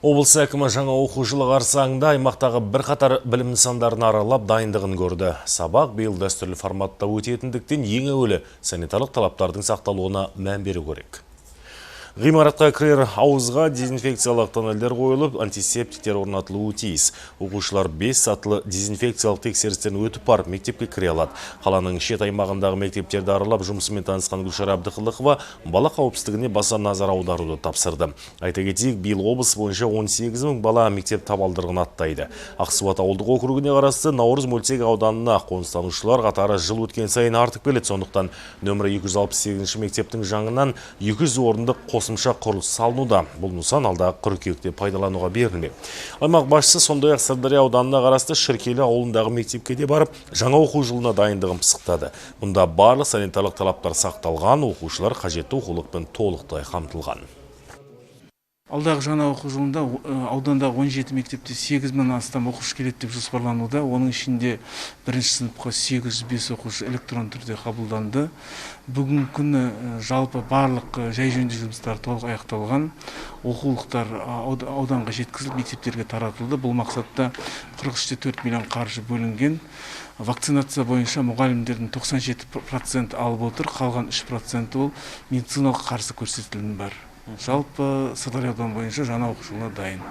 Облыс әкімі жаңа оқу жылы қарсаңында аймақтағы бірқатар білім нысандарын аралап, дайындығын көрді. Сабақ биыл дәстүрлі форматта өтетіндіктен, ең әуелі санитарлық талаптардың сақталуына мән беру керек. Ғимаратқа кірер ауызға дезинфекциялық тоннельдер қойылып, антисептиктер орнатылуы тиіс. Оқушылар 5 сатылы дезинфекциялық тексерістен өтіп барып, мектепке кіре алады. Қаланың шет аймағындағы мектептерді аралап, жұмысымен танысқан Гүлшара Әбдіқалықова бала қауіпсіздігіне баса назар аударуды тапсырды. Айта кетейік, биыл облыс бойынша 18 мың бала мектеп табалдырығын аттайды. Ақсуат ауылдық округіне қарасты Наурыз мөлтек ауданына қоныстанушылар қатары жыл өткен сайын артып келеді. Сондықтан нөмірі 268 мектептің жанынан 200 орындық қосымша құрылыс салынуда. Бұл нысан алдағы қыркүйекте пайдалануға берілмек. Аймақ басшысы сондай-ақ Сырдария ауданына қарасты Шіркейлі ауылындағы мектепке де барып, жаңа оқу жылына дайындығын пысықтады. Мұнда барлық санитарлық талаптар сақталған, оқушылар қажетті оқулықпен толықтай қамтылған. Алдағы жаңа оқу жылында ауданда 17 мектепте 8 мыңнан астам оқушы келеді деп жоспарлануда. Оның ішінде бірінші сыныпқа 805 оқушы электронды түрде қабылданды. Бүгінгі күні жалпы барлық жай жөндеу жұмыстары толық аяқталған. Оқулықтар ауданға жеткізіліп, мектептерге таратылды. Бұл мақсатта 43,4 миллион қаржы бөлінген. Вакцинация бойынша мұғалімдердің 97% алып отыр, қалған 3% ол медициналық қарсы көрсетілім бар. Жалпы, Сырдария ауданы бойынша жаңа оқу жылына дайын.